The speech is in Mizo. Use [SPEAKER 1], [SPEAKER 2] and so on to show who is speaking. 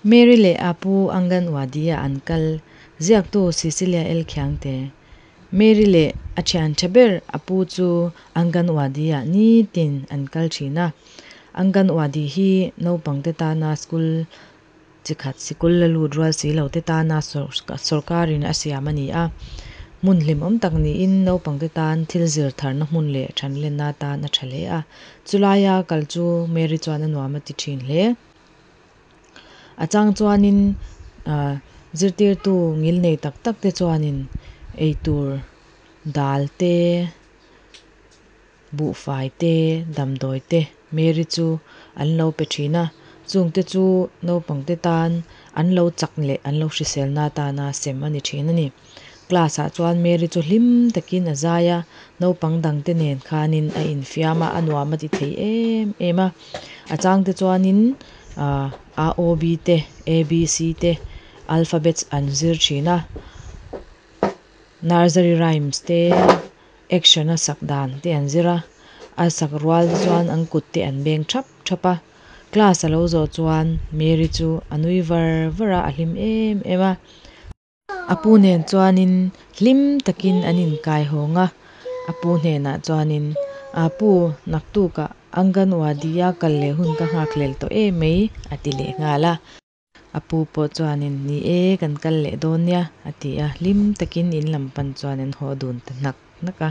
[SPEAKER 1] Mary leh Apu Anganwadi-ah an kal, ziaktu Cecilia L. Khiangte. Mary leh a thian tha ber Apu chu Anganwadi-ah nitin an kal thin a. Anganwadi hi naupangte tana school chi khat sikul la lut rual si lo te tana sawrkarin a siam a ni a. Hmun hlimawm tak niin naupangte tan thil zir tharna hmun leh thanlenna atan a tha hle a. Chulaia kal chu Mary chuan a nuam a ti thin hle. A chang chuanin ah zirtirtu ngil nei tak tak te chuanin eitur dal te buhfai te damdawi te Mary chu an lo pe thin a chungte chu naupang te tan an lo chak leh an lo hriselna atana sem a ni thin a ni. Class ah chuan Mary chu hlim takin a zai a naupang dang te nen khanin a infiam a a nuam a ti thei em em a a chang te chuanin ah a o b te a b c te alphabets an zir thin a nursery rhymes te action a sak dan te an zir a a sak rual te chuan an kut te an beng thap thap a class a lo zawh chuan Mary chu a nui var var a a hlim em em a. A pu nen chuanin hlim takin an inkai hawng a, a pu hnenah chuanin, Apu, naktukah Anganwadi-a kal leh hun ka nghakhlel tawh em mai, a ti leh nghal a. A pu pawh chuanin, Ni e, kan kal leh dawn nia, a ti a, hlim takin in lam pan chuan an haw dun ta hnak hnak a.